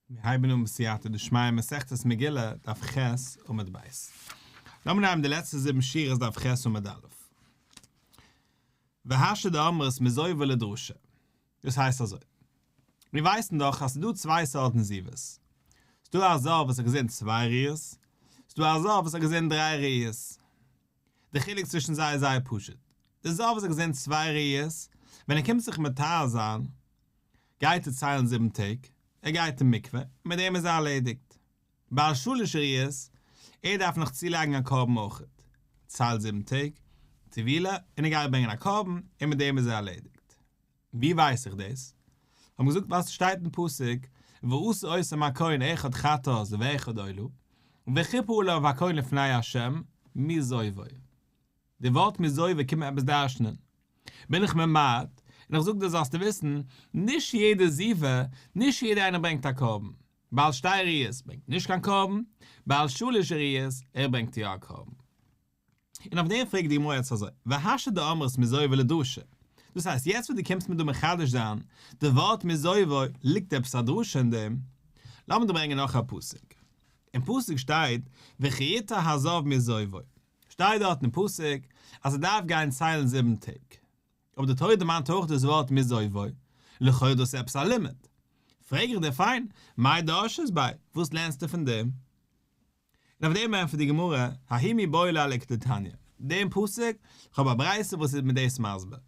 מיר הייבן אן בסייעתא דשמיא מסכת מגילה, דף ח' עמוד ב'. לאמיר נעמען די לעצטע זיבן שורות דף ח' עמוד א'. והשתא דאמרת מזובו לדרשה. דאס הייסט אזוי. מיר ווייסן דאך אז ס'איז דא צוויי סארטן זיבות. ס'דא א זב וואס האט געזען צוויי ראיות, ס'דא א זב וואס האט געזען דריי ראיות. די חילוק צווישן זיי איז זייער פשוט. די זב וואס האט געזען צוויי ראיות, ווען ער קומט זיך מטהר זיין, גייט ער ציילן זיבן טעג, ער גייט אין מקווה, און מיט דעם איז ער ארלעדיגט. בעל שלש ראיות, ער דארף נאך צולייגן א קרבן אויכעט. ציילט זיבן טעג, טבילה, און ער גייט ברענגען א קרבן, און מיט דעם איז ער ארלעדיגט. ווי ווייס איך דאס? האבן געזאגט ווייל ס'שטייט אין פסוק ועשה אותם הכהן אחד חטאת ואחד עולה וכפר עליו הכהן לפני ה' מזובו. די ווארט מזובו קומט מיר עפעס דרש'נען. בין איך ממעט און איך זאג דיר זאלסטו וויסן, נישט יעדע זיבה, נישט יעדער איינער ברענגט א קרבן. בעל שתי ראיות ברענגט נישט קיין קרבן, בעל שלש ראיות ער ברענגט יא א קרבן. און אויף דעם פרעגט די גמרא יעצט אזוי, והשתא דאמרת מזובו לדרשה, דאס הייסט יעצט וואס דו קומסט מיר דא מחדש זיין די ווארט מזובו ליגט עפעס א דרשה אין דעם? לאמיר דיר ברענגען נאך א פסוק, אין פסוק שטייט וכי יטהר הזב מזובו, שטייט דארט אין פסוק אז ער דארף גיין ציילן זיבן טעג, אבער די תורה דערמאנט אויך דאס ווארט מזובו, לכאו' איז דאס עפעס א לימוד. פרעג איך דיר פיין, מאי דרשית ביה, וואס לערנסטו פון דעם? און אויף דעם ענטפערט די גמרא, ההוא מיבעי ליה לכדתניא, דעם פסוק, כ'האב א ברייתא וואס איז מיר דאס מסביר.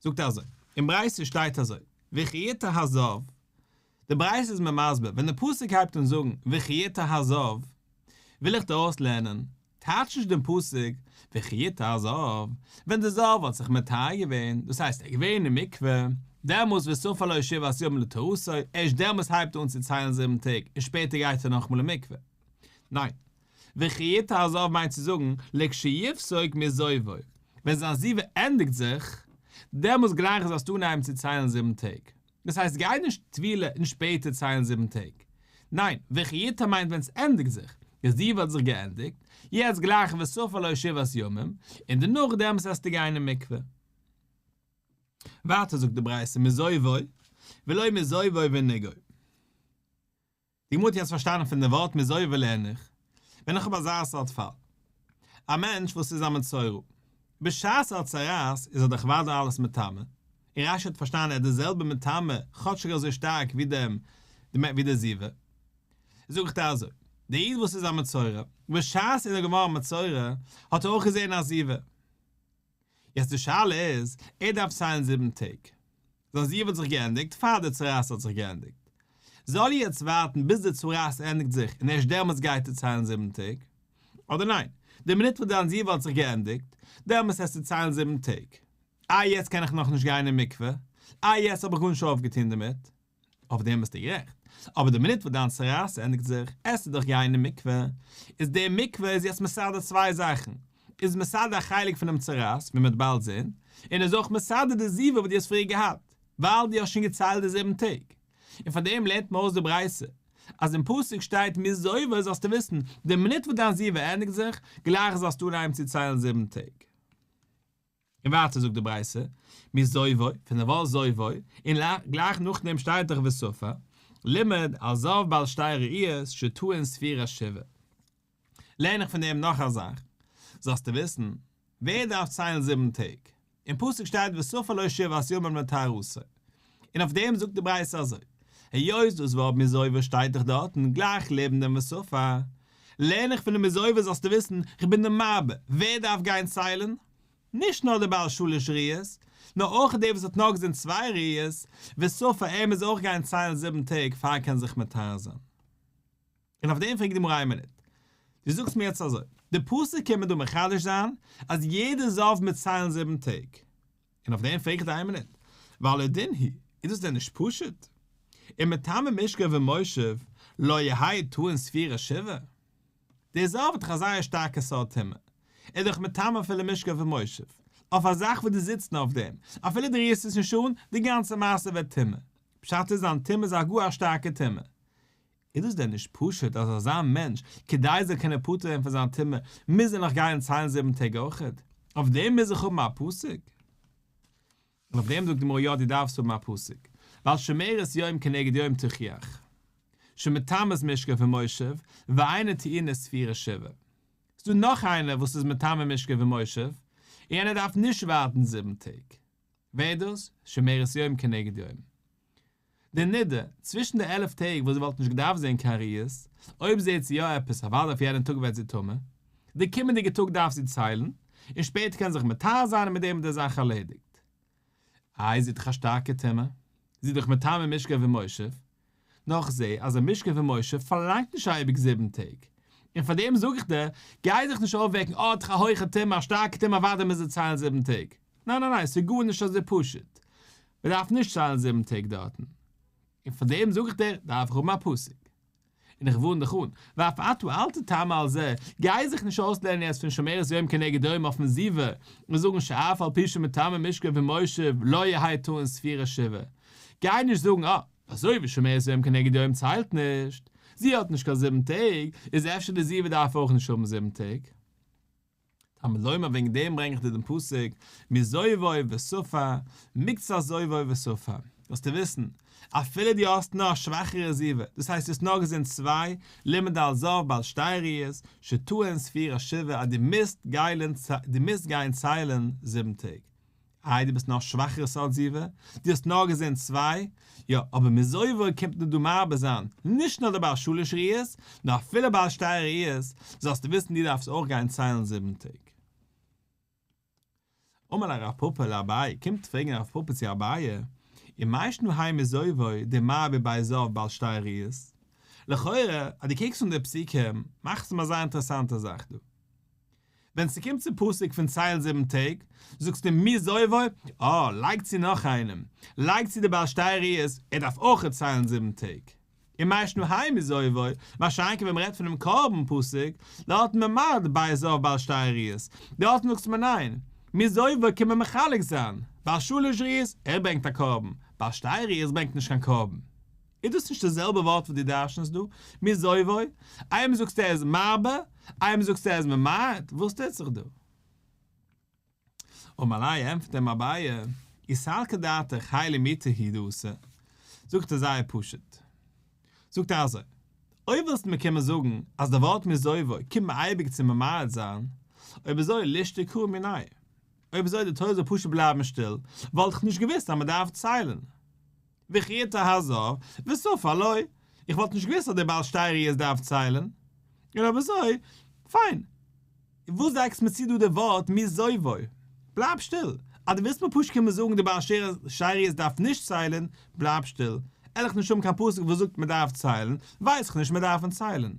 זאגט ער אזוי, אין ברייתא שטייט אזוי, וכי יטהר הזב, די ברייתא איז מיר מסביר, ווען די פסוק הייבט אן זאגן וכי יטהר הזב, וויל איך דיר אויסלערנען, טייטש נישט דעם פסוק וכי יטהר הזב, ווען די זב האט זיך מטהר געווען, דאס הייסט ער איז געווען אין מקווה, דעמאלס וספר לו שבעת ימים לטהרתו, ערשט דעמאלס הייבט ער אן צו ציילן זיבן טעג און שפעטער גייט ער נאכאמאל אין מקווה. ניין. וכי יטהר הזב מיינט צו זאגן לכשיפסוק מזובו, ווען זיין זיבה ענדיגט זיך, דעמאלס גלייך זאלסטו אנהייבן צו ציילן זיבן טעג. דאס הייסט גיי נישט טבילה און שפעטער ציילן זיבן טעג. ניין, וכי יטהר מיינט ווען ס'ענדיגט זיך, די זיבה האט זיך געענדיגט, יעצט גלייך וספר לו שבעת ימים, און דערנאך דעמאלס וועסטו גיין אין מקווה. ווייטער זאגט די ברייתא מזובו ולא מזובו ונגעו. די גמרא האט יעצט פארשטאנען פון די ווארט מזובו לערן איך, ווען איך האב אזא סארט פאל. א מענטש וואס איז א מצורע. בשעת ער האט צרעת איז ער דאך אוודאי אלעס מטמא, און רש"י האט פארשטאנען ער איז די זעלבע מטמא כאטשיג אזוי שטארק ווי דעם ווי די זיבה. זאג איך דיר אזוי, דער איד וואס איז א מצורע, בשעת ער איז געווארן מצורע האט ער אויך געזען א זיבה. יעצט די שאלה איז, ער דארף ציילן זיבן טעג. זיין זיבה האט זיך געענדיגט פאר די צרעת האט זיך געענדיגט. זאל ער יעצט ווארטן ביז די צרעת ענדיגט זיך און ערשט דעמאלטס גייט ער ציילן זיבן טעג? אדער ניין, די מינוט וואס דיין זיבה האט זיך געענדיגט, דעמאלטס העסטו ציילן זיבן טעג. איי יעצט קען איך נאכנישט גיין אין מקווה? איי יעצט האב איך גארנישט אויפגעטון דערמיט? אויף דעם ביסטו גערעכט, אבער די מינוט וואס דיין צרעת ענדיגט זיך, עסטו דאך גיין אין מקווה, איז די מקווה איז יעצט מסדר צוויי זאכן, איז מסדר א חלק פונעם צרעת, ווי מ'וועט באלד זען, און איז אויך מסדר די זיבה וואס דו האסט פריער געהאט, ווייל דו האסט שוין געציילט די זיבן טעג. און פאר דעם לערנט מען אויס די ברייתא, אז אין פסוק שטייט מזובו זאלסטו וויסן, די מינוט וואס דיין זיבה ענדיגט זיך, גלייך זאלסטו אנהייבן צו ציילן זיבן טעג. און ווייטער זאגט די ברייתא, מזובו, פון די ווארט זובו, און גלייך נאכדעם שטייט דאך וספר, לימד על זב בעל שתי ראיות שטעון ספירת שבעה. לערן איך פון דעם נאך א זאך, זאלסטו וויסן, ווער דארף ציילן זיבן טעג? אין פסוק שטייט וספר לו שבעת ימים לטהרתו. און אויף דעם זאגט די ברייתא אזוי, היות דאס ווארט מזובו שטייט דאך דארטן גלייך לעבן דעם וספר, לערן איך פון די מזובו זאלסטו וויסן, כ'בין דיר מרבה, ווער דארף גיין ציילן? נישט נאר דער בעל שלש ראיות, נאר אויך דער וואס האט נאר געזען צוויי ראיות, וספר ער מוז אויך גיין ציילן זיבן טעג פאר ער קען זיך מטהר זיין. און אויף דעם פרעגט די גמרא איין מינוט, דו זאגסט מיר יעצט אזוי, די פסוק קומט מיר דא מחדש זיין אז יעדער זב מוז ציילן זיבן טעג, און אויף דעם פרעג איך דיר איין מינוט, והלא דין הוא, איז דאס דען נישט פשוט? ומטמא משכב ומושב לא יהא טעון ספירת שבעה? דער זב האט דאך א זייער שטארקע סארט טומאה, ער איז דאך מטמא אפילו משכב ומושב, אויף א זאך וואס דו זיצט נאר אויף דעם, אפילו דו רירסט עס נישט אן, די גאנצע מעשה ווערט טמא. פשט איז זיין טומאה איז א גאר א שטארקע טומאה. איז דאס דען נישט פשוט אז אזא מענטש, כדי ער זאל קענען פטור ווערן פון זיין טומאה, מוז ער נאך גיין ציילן זיבן טעג אויכעט? אויף דעם מוז איך האבן א פסוק? און אויף דעם זאגט די גמרא יא דו דארפסט האבן א פסוק, ווייל שומרת יום כנגד יום תוכיח. שמטמאת משכב ומושב, ואינה טעונה ספירת שבעה. ס'דא נאך איינער וואס איז מטמא משכב ומושב, און יענער דארף נישט ווארטן זיבן טעג. ווער איז דאס? שומרת יום כנגד יום. די נידה, צווישן די 11 טעג וואס זי וואלט נישט געדארפט זען קיין ראיות, אויב זעט זי יא עפעס אוודאי אויף יענעם טאג ווערט זי טמא, די קומענדיגע טאג דארף זי ציילן, און שפעטער קען זי זיך מטהר זיין און מיט דעם איז די זאך ערלעדיגט. איי זי האט דאך א שטארקע טומאה, זי איז דאך מטמא משכב ומושב, נאר איך זע אז א משכב ומושב פארלאנגט נישט אייביג זיבן טעג, און פאר דעם זאג איך דיר, גיי זיך נישט אויפוועקן אה האט דאך א הויכע טומאה א שטארקע טומאה אוודאי מוז זי ציילן זיבן טעג, ניין ניין ניין ס'איז גארנישט אזוי פשוט, מען דארף נישט ציילן זיבן טעג דארטן, און פאר דעם זאג איך דיר דארף איך האבן א פסוק. און איך ווארן דיך אן, ואף אתה אל תתמה על זה, גיי זיך נישט אויסלערנען יעצט פון שומרת יום כנגד יום אויפן זיבה, און זאגן שאף על פי שמטמא משכב ומושב לא יהא טעון ספירת שבעה, גיי נישט זאגן אה, אזוי ווי שומרת יום כנגד יום ציילט נישט, זי האט נישט קיין זיבן טעג, איז אפשר די זיבה דארף אויך נישט האבן זיבן טעג. תלמוד לומר וועגן דעם ברענג איך דיר דעם פסוק, מזובו וספר, מקצת זובו וספר, זאלסטו וויסן, אפילו דו האסט נאר א שוואכערע זיבה, דאס הייסט דו האסט נאר געזען צוויי, לימד על זב בעל שתי ראיות, שטעון ספירת שבעה אז דו מוזט גיילן דו מוזט גיין ציילן זיבן טעג. איי דו ביסט נאך שוואכערע סארט זיבה, דו האסט נאר געזען צוויי, יא, אבער מזובו קומט נאר דא מרבה זיין, נישט נאר די בעל שלש ראיות, נאר אפילו בעל שתי ראיות, זאלסטו וויסן דו דארפסט אויך גיין ציילן זיבן טעג. אמר ליה רב פפא לאביי, קומט פרעגן רב פפא צו אביי, ומאי שנא האי מזובו דמרבה ביה זב בעל שתי ראיות? לכאורה אז דו קוקסט אן די פסוקים, מאכסטו מיר א זייער אינטערעסאנטע זאך דא. ווען ס'קומט צום פסוק פון ציילן זיבן טעג, זאגסטו מזובו, אה, לייג צו נאך איינעם, לייג צו די בעל שתי ראיות, ער דארף אויך ציילן זיבן טעג. ומאי שנא האי מזובו, מה שאין כן ווען מ'רעדט פונעם קרבן פסוק, דארטן ממעט ביה זב בעל שתי ראיות, דארטן זאגסטו מיר ניין, מזובו קען מען מחלק זיין, בעל שלש ראיות, ער ברענגט א קרבן, בעל שתי ראיות ברענגט נישט קיין קרבן. איז דאס נישט די זעלבע ווארט וואס דו דרש'נסט דא? מזובו? איינמאל זאגסטו ער איז מרבה, איינמאל זאגסטו ער איז ממעט, וואס טוט זיך דא? אמר ליה ענטפערט אים אביי, אי סלקא דעתך האי למעוטי הוא דאתא, זאגט ער זייער פשוט, זאגט ער אזוי, אויב ווילסטו מיר קומען זאגן אז די ווארט מזובו קומט מיר אייביג צו ממעט זיין, אויב אזוי לישתוק קרא מיניה, אויב אזוי די תורה זאל פשוט בלייבן שטיל, וואלט איך נישט געוואוסט אז מען דארף ציילן. וכי יטהר הזב, וספר לו, איך וואלט נישט געוואוסט אז דער בעל שתי ראיות דארף ציילן, און אויב אזוי, פיין. וואס לייגסט מיר צו דא די ווארט מזובו? בלייב שטיל. אז דו ווילסט מיר פשוט קומען זאגן דער בעל שתי ראיות דארף נישט ציילן, בלייב שטיל. וועל איך נישט האבן קיין פסוק וואס זאגט מען דארף ציילן, ווייס איך נישט מען דארף ציילן.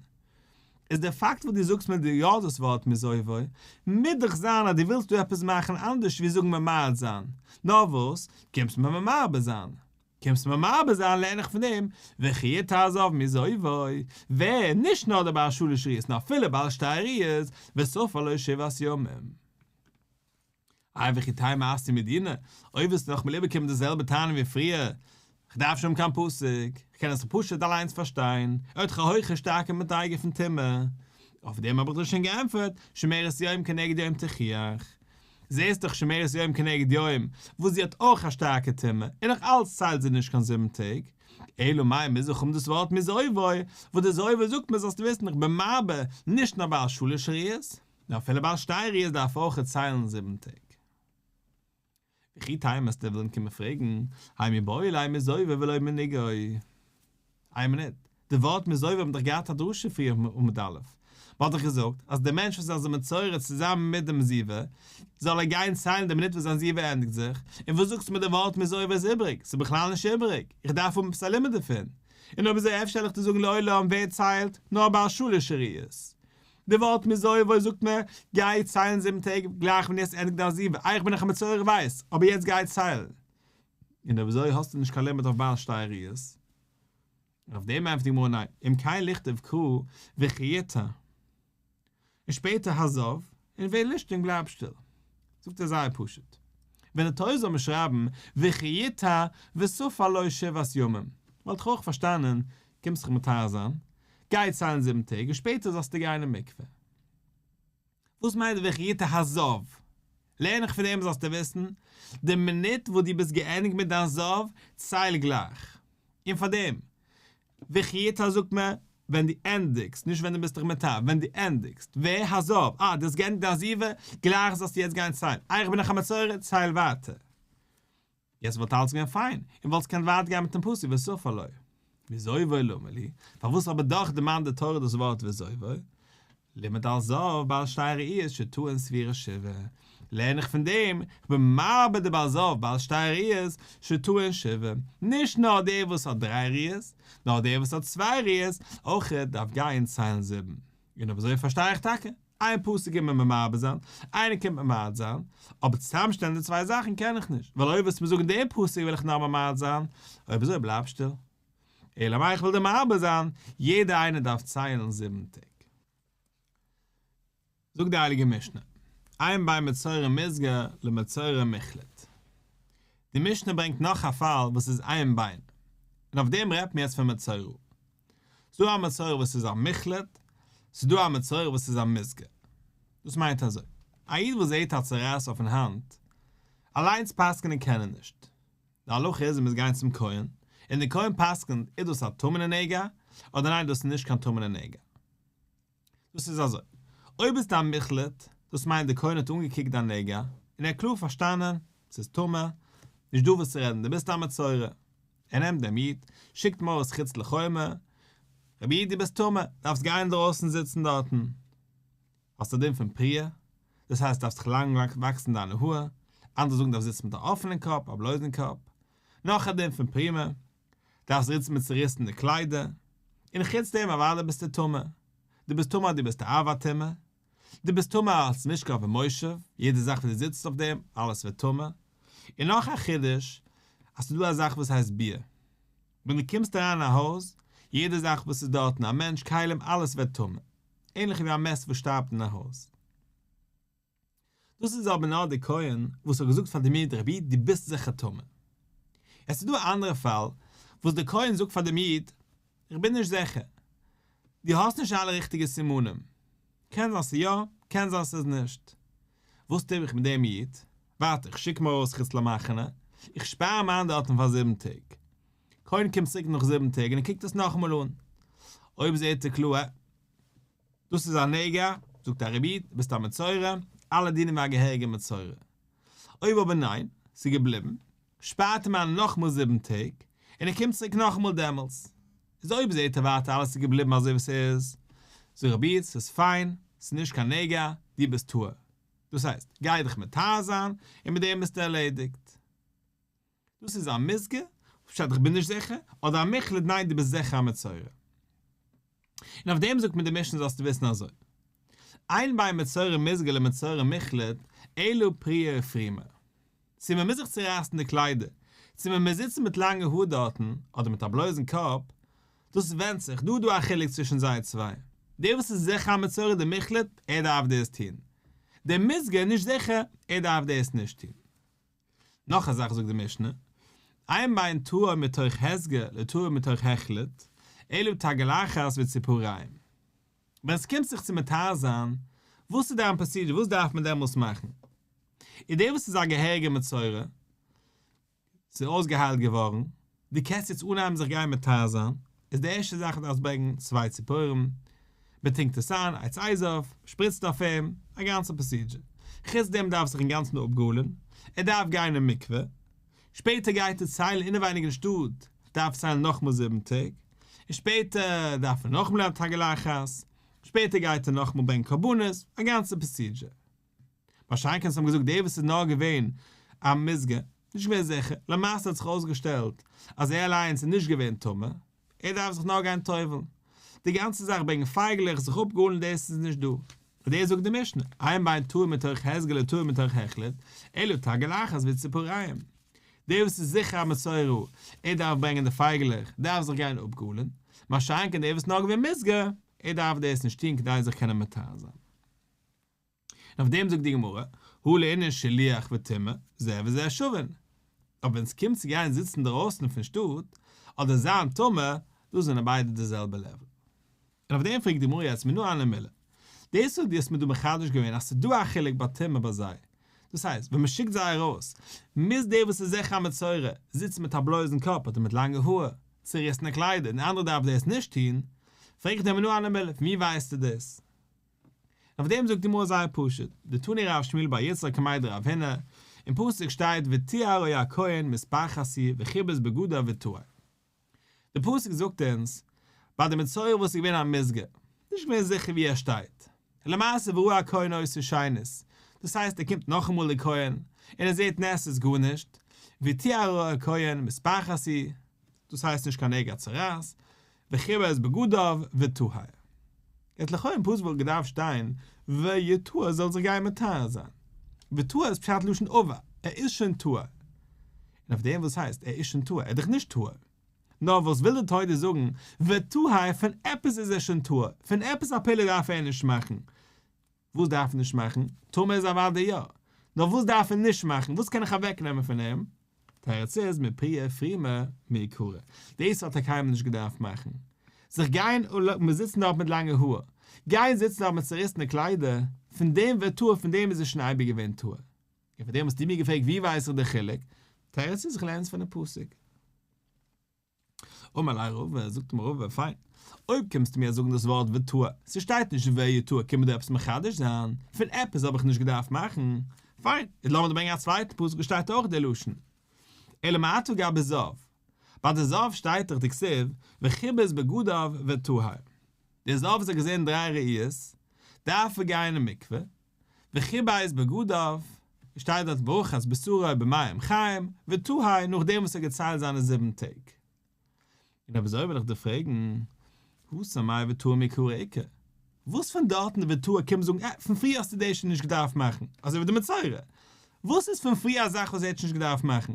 איז דער פאקט וואס דו זאגסט מיר יא דאס ווארט מזובו, מוז דאך זיין אז דו ווילסט דא עפעס מאכן אנדערש ווי זאגן ממעט זיין. נאר וואס, קומסט מיר מרבה זיין. קומסט מיר מרבה זיין לערן איך פון דעם, וכי יטהר הזב מזובו, ווער, נישט נאר דער בעל שלש ראיות נאר אפילו בעל שתי ראיות, וספר לו שבעת ימים. איי וכי תימא אתיא מדינא, אויב ווילסטו נאכאמאל איבערקומען די זעלבע טענה ווי פריער, כ'דארף שוין האבן קיין פסוק, כ'קען עס פשוט אליינס פארשטיין, ער האט דאך א הויכע שטארקע מדריגה פון טומאה. אויף דעם האב איך דיר שוין געענטפערט, שומרת יום כנגד יום תוכיח. זעסט דאך שומרת יום כנגד יום, וואס זי האט אויך א שטארקע טומאה, און נאך אלץ ציילט זי נישט קיין זיבן טעג. אלא מאי מוז איך האבן דאס ווארט מזובו, וואס די זובו זאגט מיר זאלסטו וויסן איך בין מרבה, נישט נאר בעל שלש ראיות. נאר אפילו בעל שתי ראיות דארף אויך ציילן זיבן טעג. וכי תימא וועסטו וועלן קומען פרעגן, האי מיבעי ליה מזובו ולא מנגעו. איין מינוט, די ווארט מזובו האט מען דאך געהאט א דרשה פריער אויף עמוד א'. מען האט דאך געזאגט אז דער מענטש וואס איז א מצורע צוזאמען מיט דעם זיבה, זאל ער גיין ציילן די מינוט וואס זיין זיבה ענדיגט זיך, און וואס זאגסטו מיט די ווארט מזובו איז איבריג? ס'איז בכלל נישט איבריג, איך דארף האבן עפעס א לימוד דערפון. און אויב אזוי אפשר וועל איך דיר זאגן לעולם ווער ציילט, נאר בעל שלש ראיות. די ווארט מזובו זאגט מיר, גיי ציילן זיבן טעג גלייך ווען דו האסט ענדיגט דיין זיבה, איי איך בין דאך א מצורע איך ווייס, אבער יעצט גיי ציילן. און אויב אזוי האסטו נישט קיין לימוד אויף בעל שתי ראיות. און אויף דעם ענטפערט די גמרא ניין, אם כן לכתוב קרא וכי יטהר. און שפעטער הזב, און ולישתוק בלייב שטיל. זאגט ער זייער פשוט. ווען די תורה זאל מיר שרייבן וכי יטהר וספר לו שבעת ימים, וואלט איך אויך פארשטאנען, קומסט זיך מטהר זיין, גיי ציילן זיבן טעג און שפעטער זאלסטו גיין אין מקווה. וואס מיינט וכי יטהר הזב? לערן איך פון דעם זאלסטו וויסן, די מינוט וואס דו ביסט געענדיגט מיט דיין זב, צייל גלייך. און פאר דעם. וכי יטהר זאגט מען ווען דו ענדיגסט, נישט ווען דו ביסט דיך מטהר, ווען דו ענדיגסט, והזב, אה, דו האסט געענדיגט די עזיבה, גלייך זאלסטו יעצט גיין ציילן, אה איך בין נאך א מצורע, צייל ווייטער. יעצט וואלט אלעס געווען פיין, און וואלסט געקענט ווייטער גיין מיטן פסוק וספר לו. וזובו למה לי, פארוואס אבער דאך דערמאנט די תורה דאס ווארט וזובו? לימד על זב בעל שתי ראיות שטעון ספירת שבעה, לערן איך פון דעם, איך בין מרבה די בעל זב בעל שתי ראיות שטעון שבעה, נישט נאר דער וואס האט דריי ראיות, נאר דער וואס האט צוויי ראיות אויך דארף גיין ציילן זיבן. און אויב אזוי פארשטיי איך טאקע, איין פסוק קומט מען מרבה זיין, איינער קומט ממעט זיין, אבער צוזאמשטעלן די צוויי זאכן קען איך נישט, ווייל אויב וועסטו מיר זאגן דעם פסוק וועל איך נאר ממעט זיין, אויב אזוי בלייב שטיל. אלא מאי איך וויל דיר מרבה זיין, יעדער איינער דארף ציילן זיבן טעג. זאגט די הייליגע משנה, אין בין מצורע מוסגר למצורע מוחלט. די משנה ברענגט נאך א פאל וואס איז אין בין, און אויף דעם רעדט מען יעצט פון מצורע. ס'דא א מצורע וואס איז א מוחלט, ס'דא א מצורע וואס איז א מוסגר. דאס מיינט אזוי, א איד וואס זעהט א צרעת אויפן האנט, אליינס פסק'נען קען ער נישט. די הלכה איז ער מוז גיין צום כהן, און דער כהן פסק'נט איז דאס א טמא'נע נגע, אדער ניין דאס איז נישט קיין טמא'נע נגע. דאס איז אזוי, אויב ביסטו א מוחלט, דאס מיינט דער כהן האט אנגעקוקט דיין נגע, און ער האט קלאר פארשטאנען, ס'איז טמא, נישט דא וואס צו רעדן, דו ביסט א מצורע. ער נעמט דעם איד, שיקט אים ארויס חוץ לחומה, רבי איד דו ביסט טמא, דארפסט גיין אינדרויסן זיצן דארטן. האסט א דין פון פריעה, דאס הייסט דארפסט זיך לאנג וואקסן דיינע האר, אנדערע זאגן דארפסט זיצן מיט א אפענעם קאפ, א בלויזן קאפ. נאך א דין פון פרימה, דארפסט זיצן מיט צוריסענע קליידער, און חוץ דעם אוודאי ביסטו טמא, דו ביסט טמא דו ביסט א אב הטומאה, דו ביסט טמא אלס משכב ומושב, יעדע זאך וואס דו זיצסט אויף דעם, אלעס ווערט טמא, און נאך א חידוש, אז ס'איז דא א זאך וואס הייסט ביאה, ווען דו קומסט אריין אין א הויז, יעדע זאך וואס איז דארטן, א מענטש, כלים, אלעס ווערט טמא, ענליך ווי א מת וואס שטארבט אין א הויז. דאס איז אבער נאר די כהן וואס האט געזאגט פאר דעם איד רבי דו ביסט זיכער טמא. עס איז דא א אנדערע פאל וואס די כהן זאגט פאר דעם איד איך בין נישט זיכער, דו האסט נישט אלע ריכטיגע סימנים, קען זיין ס'איז יא, קען זיין ס'איז נישט. וואס טו איך מיט דעם איד? ווארט, איך שיק אים ארויס חוץ למחנה, איך שפאר אים איין דארטן פאר זיבן טעג. כהן קומט צוריק נאך זיבן טעג און ער קוקט עס נאכאמאל אן. אויב זעט ער קלאר, דאס איז א נגע, זאגט ער רבי איד, ביסט א מצורע, אלע דינים ווי א געהעריגע מצורע. אויב אבער ניין, ס'איז געבליבן, שפארט אים איין נאכמאל זיבן טעג, און ער קומט צוריק נאכאמאל דעמאלטס. איז אויב זעט ער ווייטער אלעס איז געבליבן אזוי ווי ס'איז, זאגט רבי איד, ס'איז פיין, ס'איז נישט קיין נגע, דו ביסט טהור. דאס הייסט, גיי דיך מטהר זיין, און מיט דעם ביסטו ערלעדיגט. דאס איז א מוסגר, פשט איך בין נישט זיכער, אדער א מוחלט ניין דו ביסט זיכער א מצורע. און אויף דעם זאגט מיר די משנה זאלסטו וויסן אזוי, אין בין מצורע מוסגר למצורע מוחלט אלא פריעה ופרימה. צו מען מוז זיך צורייסן די קליידער, צו מען מוז זיצן מיט לאנגע האר דארטן, אדער מיט א בלויזן קאפ, דאס ווענדט זיך, דא איז דא א חילוק צווישן זיי צוויי. דער וואס איז זיכער א מצורע דער מוחלט, ער דארף דאס טון. דער מוסגר איז נישט זיכער, ער דארף דאס נישט טון. נאך א זאך זאגט די משנה, אין בין טהור מתוך הסגר לטהור מתוך החלט, אלא תגלחת וציפוריים. ווען עס קומט זיך צו מטהר זיין, וואס איז דיין פראסידזשער, וואס דארף מען דעמאלס מאכן? איז דער וואס איז א געהעריגע מצורע, ס'איז אויסגעהיילט געווארן, דו קענסט יעצט אנהייבן זיך גיין מטהר זיין, איז די ערשטע זאך דארפסט ברענגן צוויי ציפורים, מען טונקט עס איין, עץ אזוב, שפריצט אויף אים, א גאנצע פראסידזשער. חוץ דעם דארף זיך אינגאנצן אפגאלן, ער דארף גיין אין מקווה, שפעטער גייט ער ציילן אינעווייניג אין שטאט, דארף ציילן נאכמאל זיבן טעג, און שפעטער דארף ער נאכמאל א תגלחת, שפעטער גייט ער נאכמאל ברענגן קרבנות, א גאנצע פראסידזשער. מה שאין כן האבן געזאגט דער וואס איז נאר געווען א מוסגר, נישט געווען זיכער, למעשה האט זיך אויסגעשטעלט אז ער אליינס איז נישט געווען טמא, ער דארף זיך נאר גיין טובל'ן. די גאנצע זאך ברענגען פייגלעך, זיך אפגאלן דאס איז נישט דא. און דאס זאגט די משנה, אין בין טהור מתוך הסגר לטהור מתוך החלט, אלא תגלחת וציפוריים. דער וואס איז זיכער א מצורע, ער דארף ברענגען די פייגלעך, דארף זיך גיין אפגאלן, מה שאין כן דער וואס איז נאר געווען מוסגר, ער דארף דאס נישט טון כדי זיך קענען מטהר זיין. און אויף דעם זאגט די גמרא, הא לענין שילוח וטומאה, זה וזה שווין. אבער ווען עס קומט צו גיין זיצן אינדערויסן פון שטאט, אדער זיין טמא, דא זענען ביידע די זעלבע לעוול. און אויף דעם פרעגט די גמרא יעצט מנא הני מילי. דאס וואס דו האסט מיר דא מחדש געווען אז ס'איז דא א חילוק ביי טומאה ביי זיי. דאס הייסט, ווען מ'שיקט זיי ארויס, מוז דער וואס איז זיכער א מצורע, זיצן מיט א בלויזן קאפ אדער מיט לאנגע האר. צעריסענע קליידער און די אנדערע דארף דאס נישט טון, פרעג איך דיר מנא הני מילי, פון ווי ווייסטו דאס? און אויף דעם זאגט די גמרא זייער פשוט, דתני רב שמואל בר יצחק קמיה דרב הונא, אין פסוק שטייט וטהרו הכהן מספחת היא וכבס בגדיו וטהר. די פסוק זאגט אונז ביי די מצורע וואס איז געווען א מוסגר, נישט געווען זיכער ווי ער שטייט, למעשה וראה הכהן אותו שנית, דאס הייסט ער קומט נאכאמאל די כהן און ער זעט נע ס'איז גארנישט, וטהרו הכהן מספחת היא, דאס הייסט נישט קיין נגע צרעת, וכבס בגדיו וטהר. יעצט לכאו' אין פסוק וואלט געדארפט שטיין ויטהר זאל זיך גיין מטהר זיין. וטהר איז פשט לשון עבר, ער איז שוין טהור. און אויף דעם וואס הייסט ער איז שוין טהור? ער איז דאך נישט טהור. נאר וואס וויל די תורה דיר זאגן וטהר פון עפעס איז ער שוין טהור, פון עפעס א פעולה דארף ער נישט מאכן. וואס דארף ער נישט מאכן? טמא איז אוודאי יא. נאר וואס דארף ער נישט מאכן? וואס קען איך אוועקנעמען פון אים? תירוץ איז מפריעה ופרימה מעיקרא. דאס האט ער קיינמאל נישט געדארפט מאכן. זיך גיין און זיצן דארט מיט לאנגע האר. גיין זיצן דארט מיט צעריסענע קליידער. פון דעם וטהר פון דעם איז ער שוין אייביג געווען טהור. און פאר דעם האסטו מיר געפרעגט ווי ווייס איך די חילוק? תירוץ איז איך לערן עס פון די פסוק. אמר ליה רבא, זאגט אים רבא, פיין, אויב קומסטו מיר זאגן דאס ווארט וטהר, ס'שטייט נישט ויטהר, קומט דיר עפעס מחדש זיין, פון עפעס האב איך נישט געדארפט מאכן, פיין, איז לאמיר דיר ברענגען א צווייטן פסוק וואס שטייט אויך די לשון. אלא מעתה גבי זב, ביי די זב שטייט דאך דכתיב וכבס בגדיו וטהר. דער זב וואס האט געזען דריי ראיות, דארף ער גיין אין מקווה, וכבס בגדיו, שטייט דארט ורחץ בשרו במים חיים, וטהר נאכדעם וואס ער האט געציילט זיינע זיבן טעג. און אויב אזוי וויל איך דיר פרעגן, התם מאי וטהר מעיקרא איכא? וואס פון דארטן די וטהר קומט זאגן אה, פון פריער האסטו דאס שוין נישט געדארפט מאכן, אזוי ווי די מצורע. וואס איז פון פריער א זאך וואס ער האט שוין נישט געדארפט מאכן?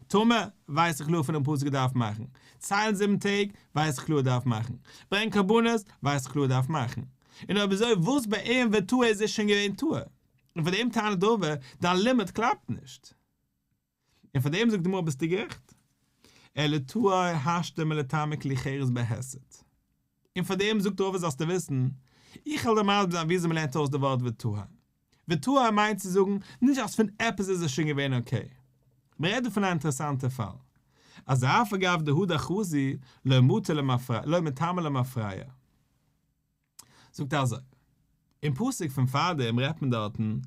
טמא, ווייס איך קלאר פונעם פסוק געדארפט מאכן. ציילן זיבן טעג, ווייס איך קלאר דארף מאכן. ברענגן קרבנות, ווייס איך קלאר דארף מאכן. און אויב אזוי וואס ביי אים וטהר איז ער שוין געווען טהור? און פאר דעם טענה'ט רבא, דיין לימוד קלאפט נישט. און פאר דעם זאגט די גמרא ביסטו גערעכט. אלא טהור השתא מלטמא כלי חרס בהיסט. און פאר דעם זאגט רבא זאלסטו וויסן, איך וועל דיר מסביר זיין וויאזוי מ'לערנט אויס די ווארט וטהר. וטהר מיינט צו זאגן, נישט אז פון עפעס איז עס שוין געווען okay. מ'רעדט דא פון א אינטערעסאנטע פאל. אז אף על גב דהדר חזי לא מטא למפרע לא מטמא למפרע. זאגט ער אזוי, אין פסוק פון פארדעם רעדט מען דארטן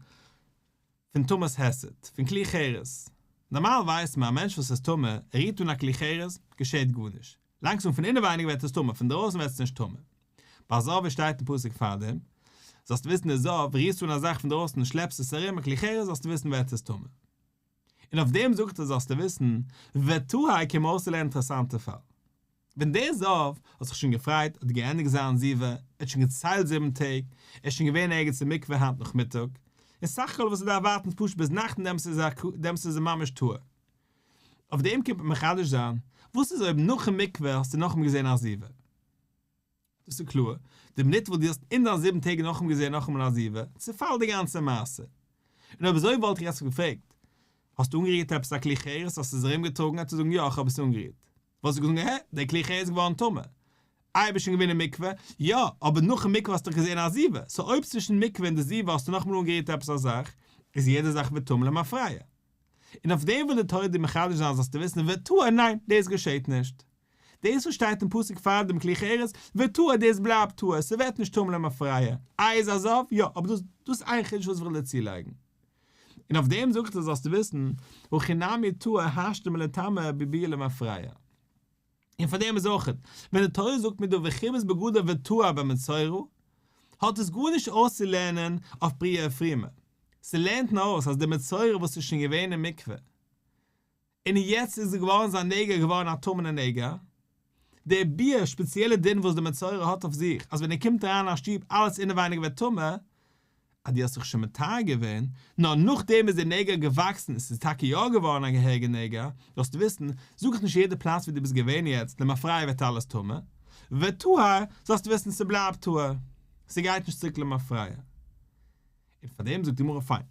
פון טומאת היסט, פון כלי חרס. נארמאל ווייסט מען א מענטש וואס איז טמא, ער רירט אן א כלי חרס, געשעט גארנישט. לאנגזאם פון אינעווייניג ווערט עס טמא, פון דרויסן ווערט עס נישט טמא. ביי זב ווי שטייט אין פסוק פארדעם, זאלסטו וויסן די זב, רירסט אן א זאך פון דרויסן און שלעפסט עס ארום א כלי חרס זאלסטו וויסן ווערט עס טמא. און אויף דעם זאגט ער זאלסטו וויסן, וטהר קומט אויסצולערנען אינטערעסאנטע פאל. ווען דער זב האט זיך שוין געפרייט, האט געענדיגט זיין זיבה, ער האט שוין געציילט זיבן טעג, ער איז שוין געווען ערגעץ אין מקווה היינט נאכמיטאג, און סך הכל וואס ער דארף ווארטן איז פשוט ביז נאכט און דעמאלטס איז ער ממש טהור. אויף דעם קומט מען מחדש זיין, וואס איז אויב נאכן מקווה האסטו נאכאמאל געזען א זיבה? דאס איז קלאר, די מינוט וואס דו האסט אין דיין זיבן טעג נאכאמאל געזען נאכאמאל א זיבה, צעפאלט די גאנצע מעשה. און אויב אזוי וואלט איך יעצט געפרעגט, האסטו אנגערירט עפעס א כלי חרס, האסט עס ארומגעטראגן, וועסטו זאגן יא איך האב עס אנגערירט. וואלסטו געזאגט הע, דער כלי חרס איז געווארן טמא. איי ביסט שוין געווען אין מקווה? יא, אבער נאכן מקווה האסטו דאך געזען א זיבה, so אויב צווישן מקווה און די זיבה האסטו נאכאמאל אנגערירט עפעס א זאך, איז יעדע זאך ווערט טמא למפרע. און אויף דעם וויל די תורה דיר מחדש זיין זאלסטו וויסן וטהר ניין, דאס געשעט נישט. דאס וואס שטייט אין פסוק פאר דעם כלי חרס, וטהר דאס בלייבט טהור, ס'ווערט נישט טמא למפרע. איי איז א זב? יא, אבער דאס דאס איז איין חידוש וואס איך וויל דיר צולייגן. און אויף דעם זאגט ער זאלסטו וויסן, הכי נמי טהור השתא מלטמא בביאה למפרע. און פאר דעם איז אויך, ווען די תורה זאגט מיר דא וכבס בגדיו וטהר במצורע, האט עס גארנישט אויסצולערנען אויף פריעה ופרימה. ס'לערנט נאר אויס אז די מצורע וואס איז שוין געווען אין מקווה, און יעצט איז געווארן זיין נגע געווארן א טמא'נע נגע, דער ביאה שפעציעלע דין וואס דער מצורע האט אויף זיך אז ווען ער קומט אריין אין א שטוב אלעס אינעווייניג ווערט טמא, אז דו האסט זיך שוין מטהר געווען, נאר נאכדעם איז דער נגע געוואקסן און ס'איז טאקע יא געווארן א געהעריגע נגע, זאלסטו וויסן, זאג איך נישט יעדע פלאץ ווי דו ביסט געווען יעצט למפרע ווערט אלעס טמא, וטהר, זאלסטו וויסן ס'בלייבט טהור, ס'גייט נישט צוריק למפרע. און פאר דעם זאגט די גמרא פיין,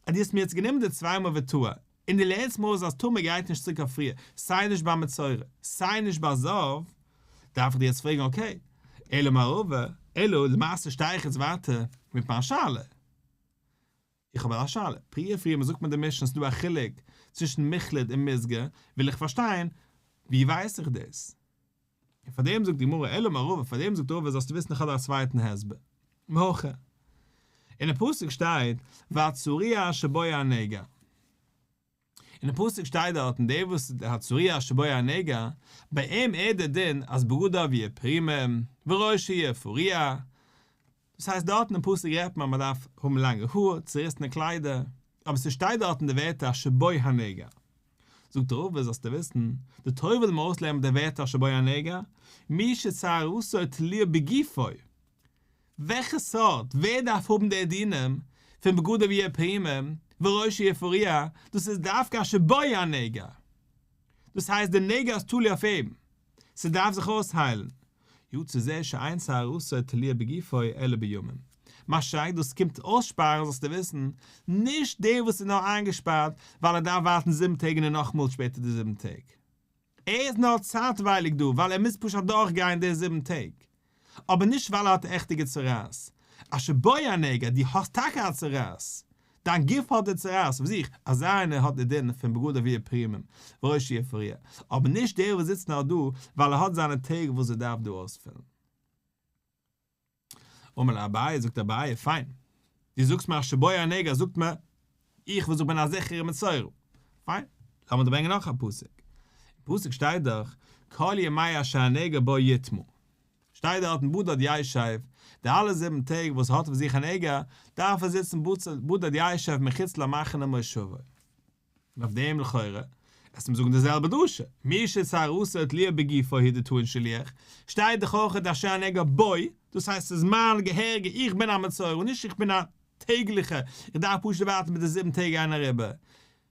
אז דו האסט מיר יעצט גענומען די צוויי מאל וטהר, און דו לערנסט מיר אויס אז טומאה גייט נישט צוריק אויף פריער, סיי נישט ביי מצורע, סיי נישט ביי זב, דארף איך דיר יעצט פרעגן okay, אלא אמר רבא, אלא למעשה שטיי איך יעצט ווייטער מיט מיין שאלה. איך האב א שאלה, פריעה ופרימה זאגט מיר די משנה ס'דא א חילוק צווישן מוחלט און מוסגר, וויל איך פארשטיין, ווי ווייס איך דאס? און פאר דעם זאגט די גמרא אלא אמר רבא, פאר דעם זאגט רבא זאלסטו וויסן איך האב דא א צווייטן הסבר. מהכא. אין די פסוק שטייט והצרוע אשר בו הנגע. אין די פסוק שטייט דארטן דער וואס הצרוע אשר בו הנגע, ביי אים איז דער דין אז בגדיו יהיו פרומים וראשו יהיה פרוע, דאס הייסט דארטן אין פסוק רעדט מען אז מען דארף האבן לאנגע האר, צוריסענע קליידער, אבער ס'שטייט דארטן די ווערטער אשר בו הנגע. זאגט רבא זאלסטו וויסן, די תורה וויל מיר אויסלערנען מיט די ווערטער אשר בו הנגע, מי שצרעתו תלויה בגופו, וועלכע סארט, ווער דארף האבן די דינים פון בגדיו יהיו פרומים וראשו יהיה פרוע, דאס איז דווקא אשר בו הנגע, דאס הייסט די נגע איז תלוי אויף אים, ס'דארף זיך אויסהיילן, יצא זה שאין צרעתו תלויה בגופו אלא בימים, משא"כ דאס קומט אויסשפארן זאלסטו וויסן, נישט דער וואס איז נאר איינגעשפארט ווייל ער דארף ווארטן זיבן טעג און נאכאמאל שפעטער די זיבן טעג. ער איז נאר צייטווייליג דא ווייל ער מוז פשוט אדורך גיין די זיבן טעג, אבער נישט ווייל ער האט עכטיגע צרעת. אשר בו הנגע, דו האסט טאקע א צרעת, דיין גוף האט די צרעת אויף זיך, אזא איינער האט די דין פון בגדיו יהיו פרומים וראשו יהיה פרוע, אבער נישט דער וואס זיצט נאר דא ווייל ער האט זיינע טעג וואס ער דארף דא אויספילן. אמר ליה אביי, זאגט אביי, פיין, דו זאגסט מיר אשר בו הנגע, זאגט מיר, איך וואס איך בין א זיכערע מצורע, פיין, לאמיר דיר ברענגען נאך א פסוק, אין פסוק שטייט דאך, כל ימי אשר הנגע בו יטמא, שטייט דארטן בדד ישב, די אלע זיבן טעג וואס האט אויף זיך א נגע, דארף ער זיצן בדד ישב מחוץ למחנה מושבו. און אויף דעם לכאורה, עסט אים זאגן די זעלבע דרשה, מי שצרעתו תלויה בגופו הוא דטעון שילוח, שטייט דאך אויך אשר הנגע בו, דאס הייסט ס'איז מיין געהעריגע איך בין א מצורע און נישט איך בין א טעגליכע, איך דארף פשוט ווארטן ביז די זיבן טעג גייען אריבער,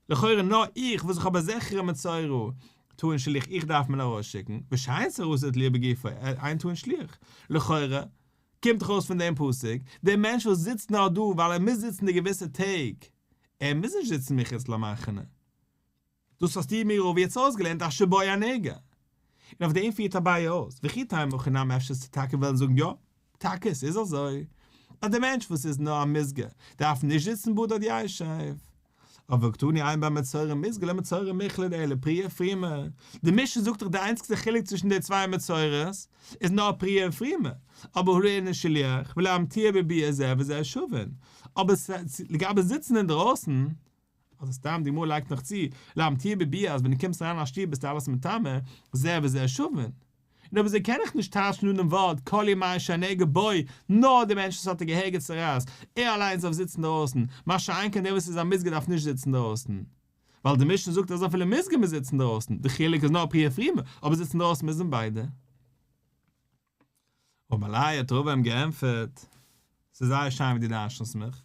לכאורה נאר איך וואס איך האב א זיכערע מצורע טעון שילוח איך דארף מען ארויסשיקן, ושאין צרעתו תלויה בגופו אין טעון שילוח, לכאורה קומט דאך אויס פון דעם פסוק, דער מענטש וואס זיצט נאר דא ווייל ער מוז זיצן די געוויסע טעג, ער מוז נישט זיצן מחוץ למחנה. דאס האסטו מיר רבא יעצט אויסגעלערנט אשר בו הנגע. און אויף דעם פירט אביי אויס, וכי תימא הכי נמי אפשר וועסטו טאקע וועלן זאגן יא, טאקע עס איז אזוי, אז דער מענטש וואס איז נאר א מוסגר דארף נישט זיצן בדד ישב. אבער והקתני אין בין מצורע מוסגר למצורע מוחלט אלא פריעה ופרימה, די משנה זאגט דאך די איינציגסטע חילוק צווישן די צוויי מצורעות איז נאר פריעה און פרימה, אבער הא לענין שילוח ולהמטיאו בביאה זה וזה שווין, אבער לגבי זיצן אינדרויסן, אדער סתם די גמרא לייגט נאך צו, להמטיאו בביאה אז ווען דו קומסט אריין אין א שטוב ביסטו אלעס מטמא, זה וזה שווין. און אויב אזוי קען איך נישט טייטשן אן דעם ווארט כל ימי שהנגע בו, נאר דער מענטש וואס האט א געהעריגע צרעת, ער אליינס דארף זיצן דרויסן, מה שאין כן דער וואס איז א מוסגר דארף נישט זיצן דרויסן. ווייל די משנה זאגט אז אפילו מוסגר מוז זיצן דרויסן, די חילוק איז נאר פריעה ופרימה, אבער זיצן דרויסן מוזן ביידע. אמר ליה האט רבא אים געענטפערט, ס'איז זייער שיין ווי דו דרש'נסט מיך,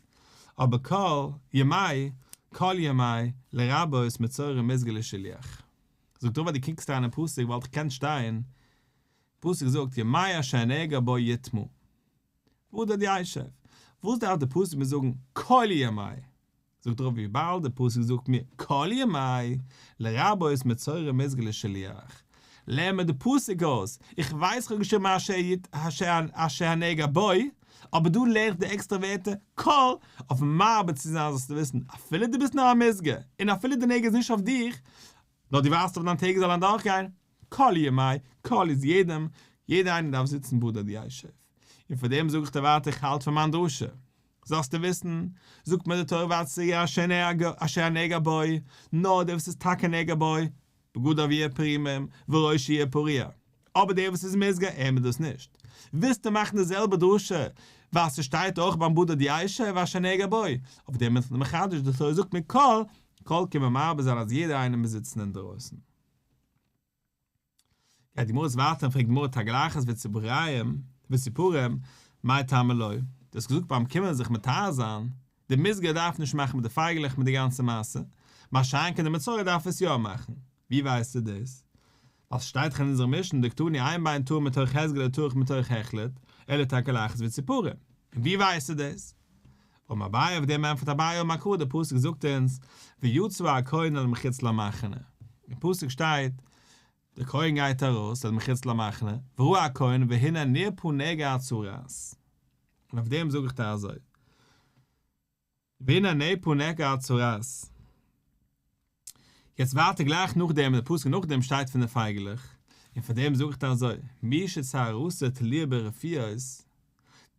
אבער כל ימי, כל ימי, לרבות מצורע מוסגר לשילוח. זאגט רבא דו קוקסט אריין אין פסוק וואלט געקענט שטיין, פסוק זאגט ימי אשר הנגע בו יטמא. בדד ישב, וואס דארף די פסוק מיר זאגן כל ימי? זאגט רבא וויבאלד די פסוק זאגט מיר כל ימי לרבות מצורע מוסגר לשילוח, לערן מיר די פסוק אויס, איך ווייס איך האב געשריבן אשר הנגע בו, אבער דא לערן איך די עקסטערע ווערטער כל, אויף מרבה צו זיין זאלסטו וויסן אפילו דו ביסט נאר א מוסגר, און אפילו די נגע איז נישט אויף דיך, נאר דו ווארטסט אויף דיין טעג זאלן אדורכגיין, כל ימי, כל איז יעדעם, יעדער איינער דארף זיצן בדד ישב. און פאר דעם זאג איך דיר ווייטער איך האלט פון מיין דרשה. זאלסטו וויסן, זאגט מיר די תורה והצרוע אשר הנגע בו, נאר דער וואס איז טאקע נגע בו, בגדיו יהיו פרומים, וראשו יהיה פרוע. אבער דער וואס איז מוסגר, ער מוז דאס נישט. ווילסטו מאכן די זעלבע דרשה, ווייל ס'שטייט אויך ביים בדד ישב אשר הנגע בו, אויף דעם איז מחדש די תורה זאגט מיר כל, כל קען מען מרבה זיין אז יעדער איינער מוז זיצן אינדרויסן. גייט די גמרא יעצט ווייטער און פרעגט די גמרא תגלחת וציפוריים וציפורים מאי טעמא לא, דו האסט געזאגט ביים קומען זיך מטהר זיין, די מוסגר דארף נישט מאכן מיט די פייגעלעך מיט די גאנצע מעשה, מה שאין כן די מצורע דארף עס יא מאכן, ווי ווייסטו דאס? ווייל ס'שטייט דאך אין אונזער משנה דקתני אין בין טהור מתוך הסגר לטהור מתוך החלט, אלא תגלחת וציפורים, און ווי ווייסטו דאס? אמר אביי אויף דעם ענטפערט אביי אמר קרא די פסוק זאגט אונז ויצא הכהן אל מחוץ למחנה, אין פסוק שטייט דער כהן גייט ארויס אל מחוץ למחנה וראה הכהן והנה נרפא נגע הצרעת, און אויף דעם זאג איך דיר אזוי והנה נרפא נגע הצרעת. יעצט ווייטער גלייך נאכדעם אין די פסוק נאכדעם שטייט פון די פייגעלעך. און פאר דעם זאג איך דיר אזוי, מי שצרעתו תלויה ברפואות,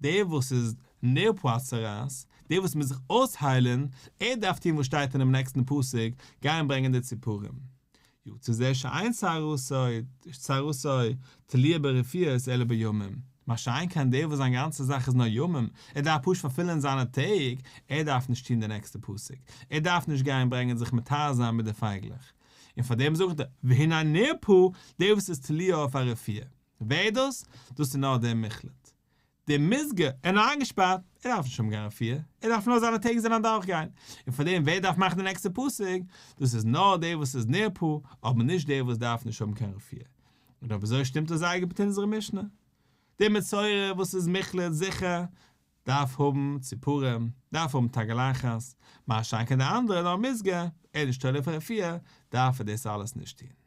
דער וואס איז נרפאה הצרעת, דער וואס מוז זיך אויסהיילן, ער דארף טון וואס שטייט אינעם נעקסטן פסוק, גיין ברענגען די ציפורים. יצא זה שאין צרעתו תלויה ברפואות אלא בימים, מה שאין כן דער וואס זיין גאנצע זאך איז נאר ימים, ער דארף פשוט פארפילען זיינע טעג, ער דארף נישט טון די נעקסטע פסוק, ער דארף נישט גיין ברענגען זיך מטהר זיין מיט די פייגלעך. און פאר דעם זאגט ער, והנה נרפא, דער וואס איז תלוי אויף א רפואה. ווער איז דאס? דאס איז נאר דער מוחלט. דער מוסגר, ער איז נאר איינגעשפארט, ער דארף נישט האבן קיין רפואה, ער דארף נאר זיינע טעג זאלן אדורכגיין. און פאר דעם ווער דארף מאכן די נעקסטע פסוק? דאס איז נאר דער וואס איז נרפא, אבער נישט דער וואס דארף נישט האבן קיין רפואה. און אויב אזוי שטימט דאס זייער גוט מיט אונזערע משנה. דער מצורע וואס איז מוחלט זיכער דארף האבן ציפורים, דארף האבן תגלחת, מה שאין כן דער אנדערע נאר מוסגר, ער איז נישט תלוי אויף רפואה, דארף ער דאס אלעס נישט טון.